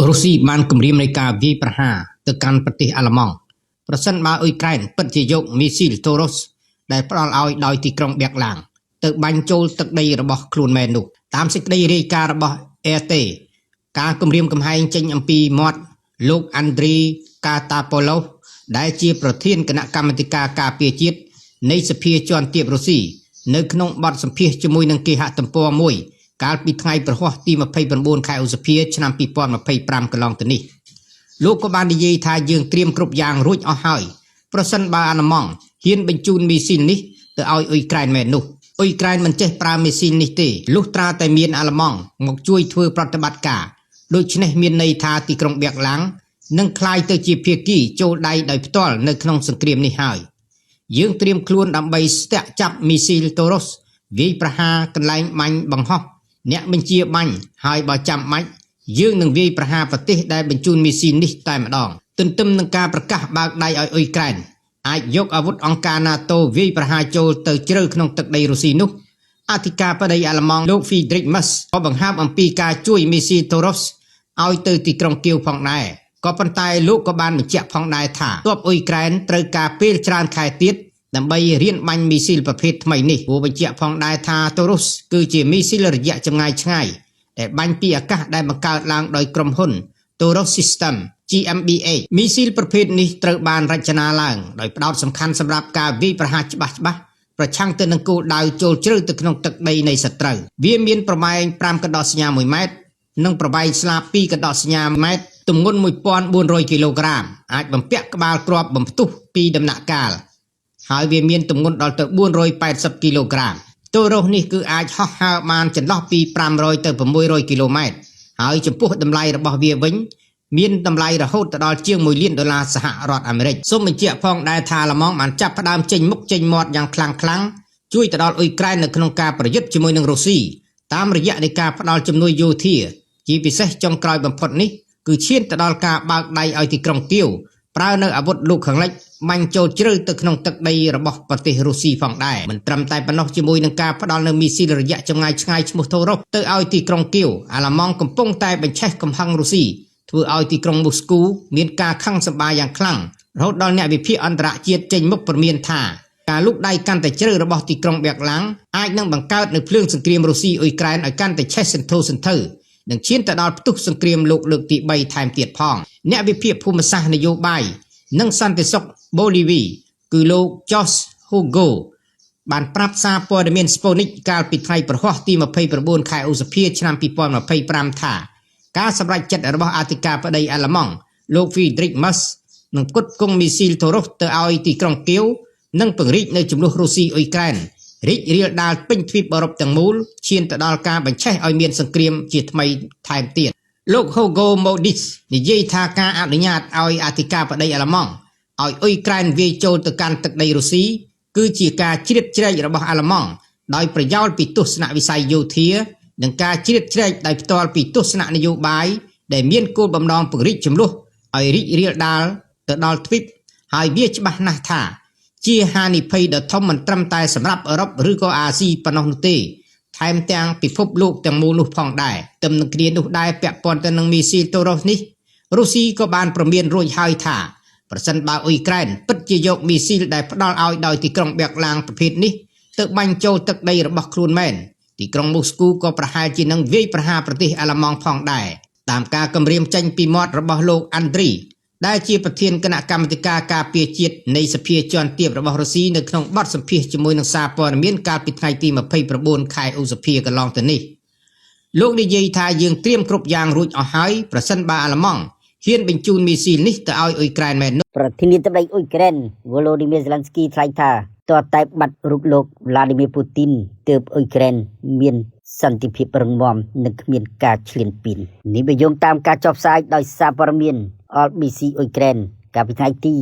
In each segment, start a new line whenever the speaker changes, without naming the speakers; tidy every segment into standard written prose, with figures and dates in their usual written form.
រុស្ស៊ីបានគំរាមនៃការវាយប្រហារទៅកាន់ប្រទេសអាល្លឺម៉ង់ប្រសិនបើអ៊ុយក្រែនពិតជាយកមីស៊ីលតូរុសដែលផ្ដល់ឲ្យដោយទីក្រុងប៊ែរឡាំងទៅបាញ់ចូលទឹកដីរបស់ខ្លួនមែននោះតាមសេចក្តីរាយការណ៍របស់ RT ការគំរាមកំហែងចេញអំពីមាត់លោកអាន់ដ្រីកាតាប៉ូឡូសដែលជាប្រធានគណៈកម្មាធិការការពារជាតិនៃសភាជាន់ទាបរុស្ស៊ីនៅក្នុងបទសម្ភាសន៍ជាមួយនឹងគេហទំព័រមួយកាលពីថ្ងៃព្រហស្បតិ៍ទី29ខែឧសភាឆ្នាំ2025កន្លងទៅនេះលោកក៏បាននិយាយថាយើងត្រៀមគ្រប់យ៉ាងរួចអស់ហើយប្រសិនបើអាល្លឺម៉ង់ហ៊ានបញ្ជូនមីស៊ីលនេះទៅឲ្យអ៊ុយក្រែនមែននោះអ៊ុយក្រែនមិនចេះប្រើមីស៊ីលនេះទេលុះត្រាតែមានអាល្លឺម៉ង់មកជួយធ្វើប្រតិបត្តិការដូច្នេះមានន័យថាទីក្រុងប៊ែរឡាំងនឹងក្លាយទៅជាភាគីចូលដៃដោយផ្ទាល់នៅក្នុងសង្គ្រាមនេះហើយយើងត្រៀមខ្លួនដើម្បីស្ទាក់ចាប់មីស៊ីលតូរុសវាយប្រហារកន្លែងបាញ់បង្ហោះអ្នកបញ្ជាបាញ់ហើយបើចាំបាច់យើងនឹងវាយប្រហារប្រទេសដែលបញ្ជូនមីស៊ីលនេះតែម្ដងទន្ទឹមនឹងការប្រកាសបើកដៃឲ្យអ៊ុយក្រែនអាចយកអាវុធអង្គការ NATO វាយប្រហារចូលទៅជ្រៅក្នុងទឹកដីរុស្ស៊ីនោះអធិការបតីអាល្លឺម៉ង់លោក Friedrich Merz ក៏បង្ហើបអំពីការជួយមីស៊ីលតូរុសឲ្យទៅទីក្រុងគៀវផងដែរក៏ប៉ុន្តែលោកក៏បានបញ្ជាក់ផងដែរថាទ័ពអ៊ុយក្រែនត្រូវការពេលច្រើនខែទៀតដើម្បីរៀនបាញ់មីស៊ីលប្រភេទថ្មីនេះគួរបញ្ជាក់ផងដែរថាតូរុសគឺជាមីស៊ីលរយៈចម្ងាយឆ្ងាយដែលបាញ់ពីអាកាសដែលបង្កើតឡើងដោយក្រុមហ៊ុន Taurus System GmbH មីស៊ីលប្រភេទនេះត្រូវបានរចនាឡើងដោយផ្ដោតសំខាន់សម្រាប់ការវាយប្រហារច្បាស់ច្បាស់ប្រឆាំងទៅនឹងគោលដៅចូលជ្រៅទៅក្នុងទឹកដីនៃសត្រូវវាមានប្រវែង5កណ្ដោសញ្ញា1ម៉ែត្រនិងប្រវែងស្លាប2កណ្ដោសញ្ញាម៉ែត្រទម្ងន់1400គីឡូក្រាមអាចបំពាក់ក្បាលគ្រាប់បំផ្ទុះពីដំណាក់កាលហើយវាមានទម្ងន់ដល់ទៅ480គីឡូក្រាមតូរុសនេះគឺអាចហោះហើរបានចន្លោះពី500ទៅ600គីឡូម៉ែត្រហើយចំពោះតម្លៃរបស់វាវិញមានតម្លៃរហូតទៅដល់ជាង1លានដុល្លារសហរដ្ឋអាមេរិកសូមបញ្ជាក់ផងដែរថាអាល្លឺម៉ង់បានចាប់ផ្ដើមចេញមុខចេញមាត់យ៉ាងខ្លាំងខ្លាំងជួយទៅដល់អ៊ុយក្រែននៅក្នុងការប្រយុទ្ធជាមួយនឹងរុស្ស៊ីតាមរយៈនៃការផ្ដល់ជំនួយយោធាជាពិសេសចុងក្រោយបំផុតនេះគឺឈានទៅដល់ការបើកដៃឲ្យទីក្រុងគៀវប្រើនៅអាវុធលោកខាងលិចបាញ់ចូលជ្រៅទៅក្នុងទឹកដីរបស់ប្រទេសរុស្ស៊ីផងដែរមិនត្រឹមតែប៉ុណ្ណោះជាមួយនឹងការផ្ដល់នូវមីស៊ីលរយៈចម្ងាយឆ្ងាយឈ្មោះថូរុសទៅឲ្យទីក្រុងគៀវអាល្លឺម៉ង់កំពុងតែបញ្ឆេះកំហឹងរុស្ស៊ីធ្វើឲ្យទីក្រុងមូស្គូមានការខឹងសម្បារយ៉ាងខ្លាំងរហូតដល់អ្នកវិភាគអន្តរជាតិចេញមុខព្រមានថាការលូកដៃកាន់តែជ្រៅរបស់ទីក្រុងប៊ែរឡាំងអាចនឹងបង្កើតនូវភ្លើងសង្គ្រាមរុស្ស៊ីអ៊ុយក្រែនឲ្យកាន់តែឆេះសន្ធោសន្ធៅនិងឈានទៅដល់ផ្ទុះសង្គ្រាមលោកលើកទី3ថែមទៀតផងអ្នកវិភាគភូមិសាស្ត្រនយោបាយនិងសន្តិសុខបូលីវីគឺលោក Josh Hugo បានប្រាប់សារព័ត៌មាន Sputnik កាលពីថ្ងៃព្រហស្បតិ៍ទី29ខែឧសភាឆ្នាំ2025ថាការសម្រេចចិត្តរបស់អធិការបតីអាល្លឺម៉ង់លោក Friedrich Merz នឹងផ្គត់ផ្គង់មីស៊ីលតូរុសទៅឲ្យទីក្រុងគៀវនិងពង្រីកនៅចំនួនរុស្ស៊ីអ៊ុយក្រែនរីករាលដាលពេញទ្វីបអឺរ៉ុបទាំងមូលឈានទៅដល់ការបញ្ឆេះឲ្យមានសង្គ្រាមជាថ្មីថែមទៀតលោក Hugo Modis និយាយថាការអនុញ្ញាតឲ្យអធិការបតីអាល្លឺម៉ង់ឲ្យអ៊ុយក្រែនវាយចូលទៅកាន់ទឹកដីរុស្ស៊ីគឺជាការជ្រៀតជ្រែករបស់អាល្លឺម៉ង់ដោយប្រយោលពីទស្សនវិស័យយោធានិងការជ្រៀតជ្រែកដោយផ្ទាល់ពីទស្សននយោបាយដែលមានគោលបំណងពង្រីកចំនួនឲ្យរីករាលដាលទៅដល់ទ្វីបហើយវាច្បាស់ណាស់ថាជាហានិភ័យដ៏ធំមិនត្រឹមតែសម្រាប់អឺរ៉ុបឬក៏អាស៊ីប៉ុណ្ណោះនោះទេថែមទាំងពិភពលោកទាំងមូលនោះផងដែរទឹមនឹងគ្នានោះដែរពាក់ព័ន្ធទៅនឹងមីស៊ីលតូរុសនេះរុស្ស៊ីក៏បានព្រមានរួចហើយថាប្រសិនបើអ៊ុយក្រែនពិតជាយកមីស៊ីលដែលផ្ដល់ឲ្យដោយទីក្រុងប៊ែរឡាំងប្រភេទនេះទៅបាញ់ចូលទឹកដីរបស់ខ្លួនមែនទីក្រុងមូស្គូក៏ប្រហែលជានឹងវាយប្រហារប្រទេសអាល្លឺម៉ង់ផងដែរតាមការគម្រាមចេញពីមាត់របស់លោកអាន់ដ្រីដែលជាប្រធានគណៈកម្មាធិការការពារជាតិនៃសភាជាន់ទាបរបស់រុស្ស៊ីនៅក្នុងបទសម្ភាសន៍ជាមួយនឹងសារព័ត៌មានកាលពីថ្ងៃទី29ខែឧសភាកន្លងទៅនេះលោកនិយាយថាយើងត្រៀមគ្រប់យ៉ាងរួចអស់ហើយប្រសិនបើអាល្លឺម៉ង់ហ៊ានបញ្ជូនមីស៊ីលនេះទៅឲ្យអ៊ុយក្រែនមែននោះ
ប្រធានាធិបតីអ៊ុយក្រែនវ៉ូឡូឌីមៀរ សេឡិនស្គីថ្លែងថាតើតែបាត់រូបលោកវ្លាឌីមៀរពូទីនទើបអ៊ុយក្រែនមានសន្តិភាពរឹងមាំនិងគ្មានការឈ្លានពាននេះបើយោងតាមការចុះផ្សាយដោយសារព័ត៌មាន LBC អ៊ុយក្រែនកាលពីថ្ងៃទី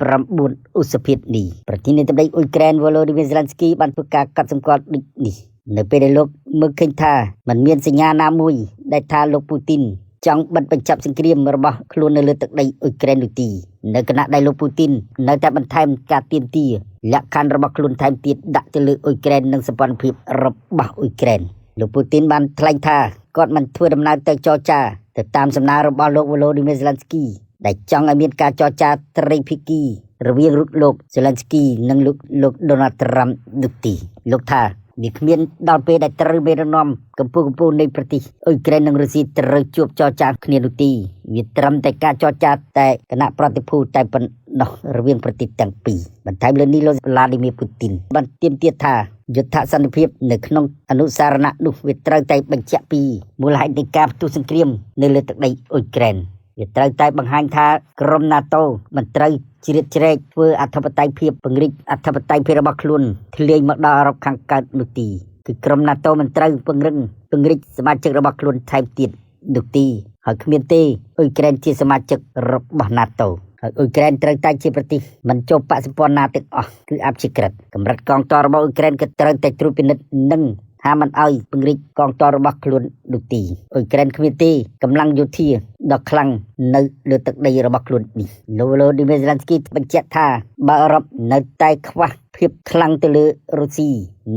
29ឧសភានេះប្រធានាធិបតីអ៊ុយក្រែនវ៉ូឡូឌីមៀរ សេឡិនស្គីបានធ្វើការកត់សម្គាល់ដូចនេះនៅពេលដែលលោកមើលឃើញថាมันមានសញ្ញាណាមួយដែលថាលោកពូទីនចង់បិទបញ្ចប់សង្គ្រាមរបស់ខ្លួននៅលើទឹកដីអ៊ុយក្រែននោះទីនៅខណៈដែលលោកពូទីននៅតែបន្ថែមការទាមទារលក្ខខណ្ឌរបស់ខ្លួនថែមទៀតដាក់ទៅលើអ៊ុយក្រែននិងសម្ព័ន្ធភាពរបស់អ៊ុយក្រែនលោកពូទីនបានថ្លែងថាគាត់មិនធ្វើដំណើរទៅចរចា ទៅតាមសំណើរបស់លោក Volodymyr Zelensky ដែលចង់ឲ្យមានការចរចាត្រីភាគីរវាងរូបលោក Zelensky និងលោក Donald Trump នោះទេលោកថាវាគ្មានដល់ពេលដែលត្រូវមេដឹកនាំកម្ពុជានៃប្រទេសអ៊ុយក្រែននិងរុស្ស៊ីត្រូវជួបចរចាគ្នានោះទេវាត្រឹមតែការចរចាតែគណៈប្រតិភូតែប៉ុណ្ណោះរវាងប្រទេសទាំងពីរបន្ថែមលើនេះលោក Vladimir Putin បានទាមទារថាយុទ្ធសន្តិភាពនៅក្នុងអនុសារណៈនោះវាត្រូវតែបញ្ជាក់ពីមូលហេតុនៃការផ្ទុះសង្គ្រាមនៅលើទឹកដីអ៊ុយក្រែនវាត្រូវតែបង្ហាញថាក្រុម NATO មិនត្រូវជ្រៀតជ្រែកធ្វើអធិបតេយ្យភាពពង្រីកអធិបតេយ្យភាពរបស់ខ្លួនធ្លាយមកដល់អឺរ៉ុបខាងកើតនោះទីគឺក្រុម NATO មិនត្រូវពង្រឹងពង្រីកសមាជិករបស់ខ្លួនថែមទៀតនោះទីហើយគ្មានទេអ៊ុយក្រែនជាសមាជិករបស់ NATO ហើយអ៊ុយក្រែនត្រូវតែជាប្រទេសមិនចូលបក្សសម្ព័ន្ធណាទាំងអស់គឺអព្យាក្រឹតកម្រិតកងទ័ពរបស់អ៊ុយក្រែនក៏ត្រូវតែត្រួតពិនិត្យនិងហាមមិនឲ្យពង្រីកកងទ័ពរបស់ខ្លួននោះទីអ៊ុយក្រែនគ្មានទេកម្លាំងយោធាដ៏ខ្លាំងនៅលើទឹកដីរបស់ខ្លួននេះលោក Volodymyr Zelensky បញ្ជាក់ថាបើអឺរ៉ុបនៅតែខ្វះភាពខ្លាំងទៅលើរុស្ស៊ី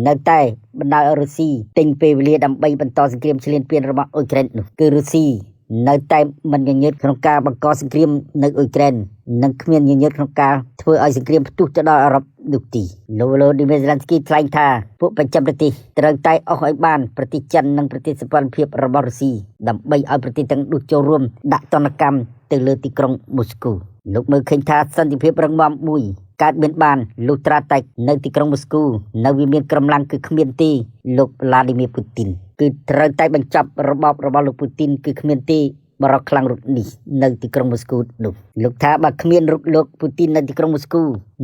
នៅតែបណ្ដោយឲ្យរុស្ស៊ីទិញពេលវេលាដើម្បីបន្តសង្គ្រាមឈ្លានពានរបស់អ៊ុយក្រែននោះគឺរុស្ស៊ីនៅតែមិនញញើតក្នុងការបង្កសង្គ្រាមនៅអ៊ុយក្រែននិងគ្មានញញើតក្នុងការធ្វើឲ្យសង្គ្រាមផ្ទុះទៅដល់អឺរ៉ុបនោះទីលោក Volodymyr Zelensky ថ្លែងថាពួកប្រចាំប្រទេសត្រូវតែអស់ឲ្យបានប្រទេសចិននិងប្រទេសសម្ព័ន្ធភាពរបស់រុស្ស៊ីដើម្បីឲ្យប្រទេសទាំងនោះចូលរួមដាក់ទណ្ឌកម្មទៅលើទីក្រុងមូស្គូលោកមើលឃើញថាសន្តិភាពរឹងមាំមួយកើតមានបានលុះត្រាតែនៅទីក្រុងមូស្គូនៅវាមានកម្លាំងគឺគ្មានទេលោក Vladimir Putin គឺត្រូវតែបញ្ចប់របបរបស់លោកពូទីនគឺគ្មានទេបរិះខ្លាំងរូបនេះនៅទីក្រុងមូស្គូនោះលោកថាបើគ្មានរូបលោកពូទីននៅទីក្រុងមូស្គូ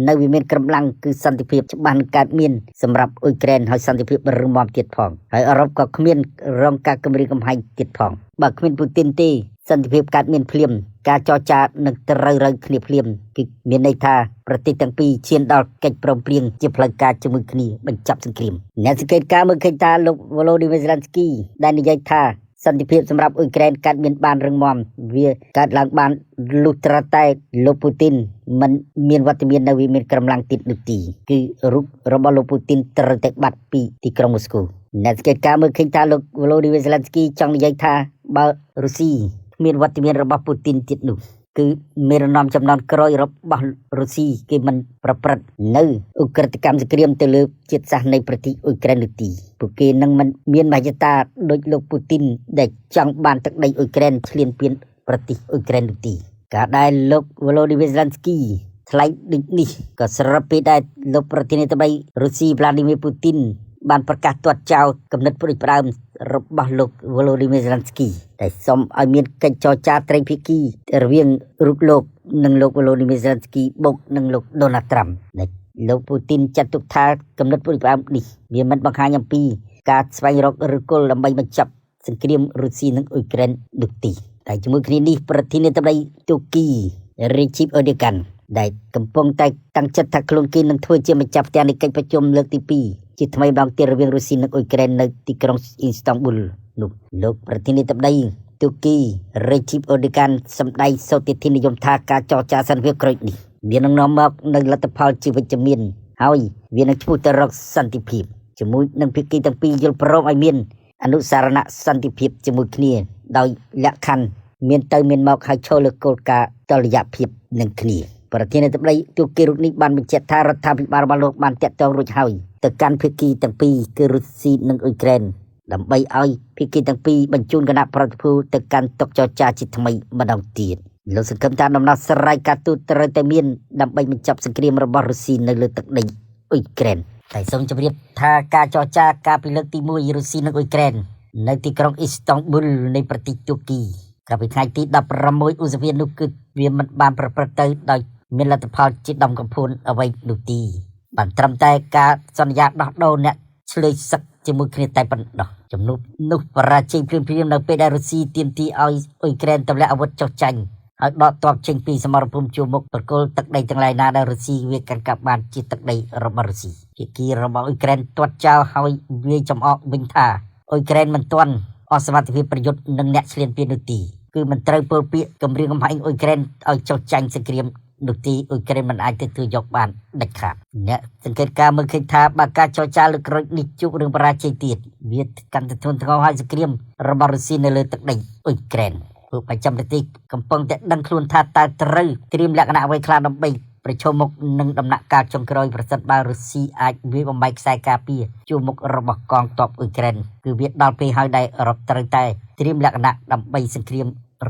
នៅវាមានកម្លាំងគឺសន្តិភាពច្បាស់នឹងកើតមានសម្រាប់អ៊ុយក្រែនហើយសន្តិភាពរឹងមាំទៀតផងហើយអឺរ៉ុបក៏គ្មានរងការគំរាមកំហែងទៀតផងបើគ្មានពូទីនទេសន្តិភាពកើតមានភ្លាមការចរចានឹងត្រូវរូវគ្នាភ្លាមគឺមានន័យថាប្រទេសទាំងពីរឈានដល់កិច្ចព្រមព្រៀងជាផ្លូវការជាមួយគ្នាបញ្ចប់សង្គ្រាមអ្នកសង្កេតការណ៍មើលឃើញថាលោក Volodymyr Zelensky ដែលនិយាយថាសន្តិភាពសម្រាប់អ៊ុយក្រែនកើតមានបានរឹងមាំវាកើតឡើងបានលុះត្រាតែលោកពូទីនមិនមានវត្តមាននៅវាមានកម្លាំងទៀតនោះទីគឺរូបរបស់លោកពូទីនត្រូវតែបាត់ពីទីក្រុងមូស្គូអ្នកសង្កេតការណ៍មើលឃើញថាលោក Volodymyr Zelensky ចង់និយាយថាបើរុស្ស៊ីគ្មានវត្តមានរបស់ពូទីនទៀតនោះគឺមេរណមចំនួនក្រោយរបស់រុស្ស៊ីគេមិនប្រព្រឹត្តនៅឧក្រិដ្ឋកម្មសង្គ្រាមទៅលើជាតិសាសន៍នៃប្រទេសអ៊ុយក្រែននោះទីពួកគេនឹងមិនមានមហិច្ឆតាដូចលោកពូទីនដែលចង់បានទឹកដីអ៊ុយក្រែនឈ្លានពានប្រទេសអ៊ុយក្រែននោះទីការដែលលោក Volodymyr Zelensky ថ្លែងដូចនេះក៏ស្របពេលដែលលោកប្រធានាធិបតីរុស្ស៊ី Vladimir Putin បានប្រកាសទាត់ចោលគំនិតផ្ដួចផ្ដើមរបស់លោក Volodymyr Zelensky ដែលសូមឲ្យមានកិច្ចចរចាត្រីភាគីរវាងរូបលោកនិងលោក Volodymyr Zelensky បូកនិងលោក Donald Trump ដែលលោកពូទីនចាត់ទុកថាគំនិតផ្ដួចផ្ដើមនេះវាមិនបង្ហាញអំពីការស្វែងរកឫសគល់ដើម្បីបញ្ចប់សង្គ្រាមរុស្ស៊ីនិងអ៊ុយក្រែននោះទេតែជាមួយគ្នានេះប្រធានាធិបតីទូគី Recep Erdogan ដែលកំពុងតែតាំងចិត្តថាខ្លួនគេនឹងធ្វើជាម្ចាស់ផ្ទះនៃកិច្ចប្រជុំលើកទី2ជាថ្មីម្ដងទៀតរវាងរុស្ស៊ីនិងអ៊ុយក្រែននៅទីក្រុងអ៊ីស្តង់ប៊ុលនោះលោកប្រធានាធិបតីទូគី Recep Erdogan សម្ដែងសូទិដ្ឋិនិយមថាការចរចាសន្តិភាពក្រូចនេះវានឹងនាំមកនូវលទ្ធផលជាវិជ្ជមានហើយវានឹងឆ្ពោះទៅរកសន្តិភាពជាមួយនឹងភាគីទាំងពីរយល់ព្រមឲ្យមានអនុសារណៈសន្តិភាពជាមួយគ្នាដោយលក្ខខណ្ឌមានទៅមានមកហើយឈរលើគោលការណ៍តុល្យភាពនឹងគ្នាប្រធានាធិបតីទូគីរូបនេះបានបញ្ជាក់ថារដ្ឋាភិបាលរបស់លោកបានតាក់ទងរួចហើយទៅកាន់ភាគីទាំងពីរគឺរុស្ស៊ីនិងអ៊ុយក្រែនដើម្បីឲ្យភាគីទាំងពីរបញ្ជូនគណៈប្រតិភូទៅកាន់តុចរចាជាថ្មីម្ដងទៀតលោកសង្ឃឹមថាដំណោះស្រាយការទូតត្រូវតែមានដើម្បីបញ្ចប់សង្គ្រាមរបស់រុស្ស៊ីនៅលើទឹកដីអ៊ុយក្រែនតែសូមជម្រាបថាការចរចាកាលពីលើកទី1រុស្ស៊ីនិងអ៊ុយក្រែននៅទីក្រុងអ៊ីស្តង់ប៊ុលនៃប្រទេសទូគីកាលពីថ្ងៃទី16ឧសភានោះគឺវាមិនបានប្រព្រឹត្តទៅដោយមានលទ្ធផលជាដំកំភួនអ្វីនោះទេបានត្រឹមតែការសន្យាដោះដូរអ្នកឆ្លើយសឹកជាមួយគ្នាតែប៉ុណ្ណោះជំនួបនោះបរាជ័យភ្លាមៗនៅពេលដែលរុស្ស៊ីទាមទារឲ្យអ៊ុយក្រែនទម្លាក់អាវុធចុះចាញ់ហើយដកទ័ពចេញពីសមរភូមិជួរមុខប្រគល់ទឹកដីទាំងឡាយណាដែលរុស្ស៊ីវាកាន់កាប់បានជាទឹកដីរបស់រុស្ស៊ីភាគីរបស់អ៊ុយក្រែនទាត់ចោលហើយវាយចំអកវិញថាអ៊ុយក្រែនមិនទាន់អស់សមត្ថភាពប្រយុទ្ធនឹងអ្នកឈ្លានពាននោះទេគឺមិនត្រូវពោលពាក្យគំរាមកំហែងអ៊ុយក្រែនឲ្យចុះចាញ់សង្គ្រាមនោះទីអ៊ុយក្រែនមិនអាចទទួលយកបានដាច់ខាតអ្នកសង្កេតការមើលឃើញថាបើការចរចាលើកក្រូចនេះជួបរឿងបរាជ័យទៀតវាកាន់តែធ្ងន់ធ្ងរហើយសង្គ្រាមរបស់រុស្ស៊ីនៅលើទឹកដីអ៊ុយក្រែន។ ពួកបច្ចឹមប្រទេសកំពុងតែដឹងខ្លួនថាតើត្រូវត្រៀមលក្ខណៈអ្វីខ្លះដើម្បីប្រឈមមុខនឹងដំណាក់កាលចុងក្រោយប្រសិនបើរុស្ស៊ីអាចវាយបំបែកខ្សែការពារជួរមុខរបស់កងទ័ពអ៊ុយក្រែនគឺវាដល់ពេលហើយដែលអឺរ៉ុបត្រូវតែត្រៀមលក្ខណៈដើម្បីសង្គ្រាម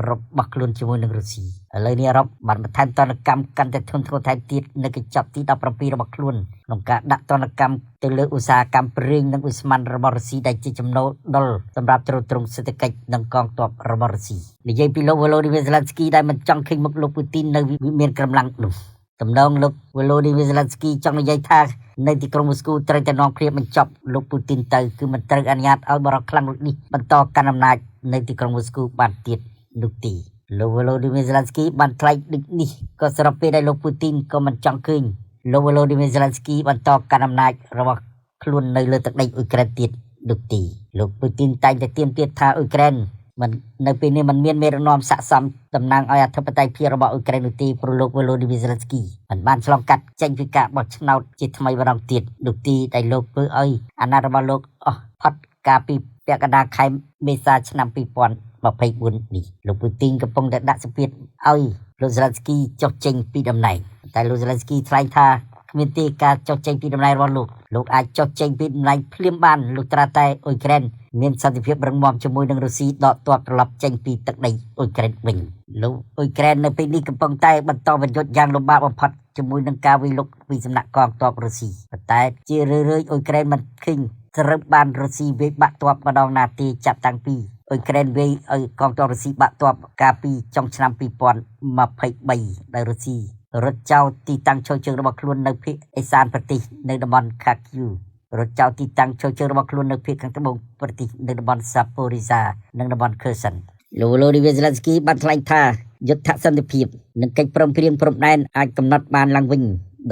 របស់ខ្លួនជាមួយនឹងរុស្ស៊ីឥឡូវនេះអឺរ៉ុបបានបន្ថែមទណ្ឌកម្មកាន់តែធ្ងន់ធ្ងរថែមទៀតនៅកញ្ចប់ទី17របស់ខ្លួនក្នុងការដាក់ទណ្ឌកម្មទៅលើឧស្សាហកម្មប្រេងនិងឧស្ម័នរបស់រុស្ស៊ីដែលជាចំណូលដុលសម្រាប់ទ្រទ្រង់សេដ្ឋកិច្ចនិងកងទ័ពរបស់រុស្ស៊ីនិយាយពីលោក Volodymyr Zelensky ដែលមិនចង់ឃើញមុខលោកពូទីននៅវិមានក្រំឡាំងនោះតំណងលោក Volodymyr Zelensky ចង់និយាយថានៅទីក្រុងមូស្គូត្រូវតែនាំគ្នាបញ្ចប់លោកពូទីនទៅគឺមិនត្រូវអនុញ្ញាតឲ្យបរិបទខ្លាំងរូបនេះបន្តកាន់អំណាចនៅទីក្រុងមូស្គូបានទៀតនោះទេលោក Volodymyr Zelensky បានថ្លែងដូចនេះក៏ស្របពេលដែលលោកពូទីនក៏មិនចង់ឃើញលោក Volodymyr Zelensky បន្តកាន់អំណាចរបស់ខ្លួននៅលើទឹកដីអ៊ុយក្រែនទៀតនោះទេលោកពូទីនតែងតែទាមទារថាអ៊ុយក្រែនមិននៅពេលនេះមិនមានមេដឹកនាំស័ក្តិសមតំណាងឲ្យអធិបតេយ្យភាពរបស់អ៊ុយក្រែននោះទេព្រោះលោក Volodymyr Zelensky មិនបានឆ្លងកាត់ចេញពីការបោះឆ្នោតជាថ្មីម្ដងទៀតនោះទេដែលលោកធ្វើឲ្យអាណត្តិរបស់លោកអស់ផុតកាលពីពាក់កណ្ដាលខែមេសាឆ្នាំ2024នេះលោកពូទីនកំពុងតែដាក់សម្ពាធឲ្យលោក Zelensky ចុះចេញពីតំណែងតែលោក Zelensky ថ្លែងថាគ្មានទេការចុះចេញពីតំណែងរបស់លោកលោកអាចចុះចេញពីតំណែងភ្លាមបានលុះត្រាតែអ៊ុយក្រែនមានសន្តិភាពរឹងមាំជាមួយនឹងរុស្ស៊ីដកទ័ពត្រឡប់ចេញពីទឹកដីអ៊ុយក្រែនវិញលោកអ៊ុយក្រែននៅពេលនេះកំពុងតែបន្តប្រយុទ្ធយ៉ាងលំបាកបំផុតជាមួយនឹងការវាយលុកពីសំណាក់កងទ័ពរុស្ស៊ីប៉ុន្តែជារឿយៗអ៊ុយក្រែនមិនឃើញត្រូវបានរុស្ស៊ីវាយបាក់ទ័ពម្ដងណាទេចាប់តាំងពីអ៊ុយក្រែនវាយឲ្យកងទ័ពរុស្ស៊ីបាក់ទ័ពកាលពីចុងឆ្នាំ2023ដោយរុស្ស៊ីរត់ចោលទីតាំងឈរជើងរបស់ខ្លួននៅភាគឦសានប្រទេសនៅតំបន់ខាគូរត់ចោលទីតាំងឈរជើងរបស់ខ្លួននៅភាគខាងត្បូងប្រទេសនៅតំបន់សាប៉ូរីសានិងតំបន់ខឺសិនលោក Volodymyr Zelensky បានថ្លែងថាយុទ្ធសន្តិភាពនិងកិច្ចព្រមព្រៀងព្រំដែនអាចកំណត់បានឡើងវិញ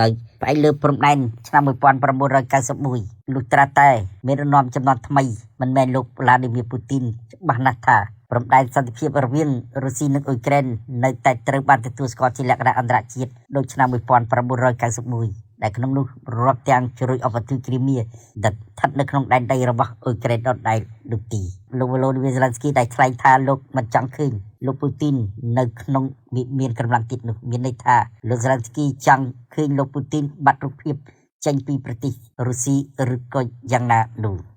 ដោយផ្អែកលើព្រំដែនឆ្នាំ1991លុះត្រាតែមានរនាំចំនួនថ្មីមិនមែនលោក Vladimir Putin ច្បាស់ណាស់ថាព្រំដែនសន្តិភាពរវាងរុស្ស៊ីនិងអ៊ុយក្រែននៅតែត្រូវបានទទួលស្គាល់ជាលក្ខណៈអន្តរជាតិដូចឆ្នាំ1991ដែលក្នុងនោះរាប់ទាំងជ្រោយអបទិគ្រីមៀដែលស្ថិតនៅក្នុងដែនដីរបស់អ៊ុយក្រែនដដែលនោះទីលោក Volodymyr Zelensky ដែលថ្លែងថាលោកមិនចង់ឃើញលោកពូទីននៅក្នុងវិមានកម្លាំងទៀតនោះមានន័យថាលោក Zelensky ចង់ឃើញលោកពូទីនបាត់រូបភាពចេញពីប្រទេសរុស្ស៊ីឬក៏យ៉ាងណានោះ។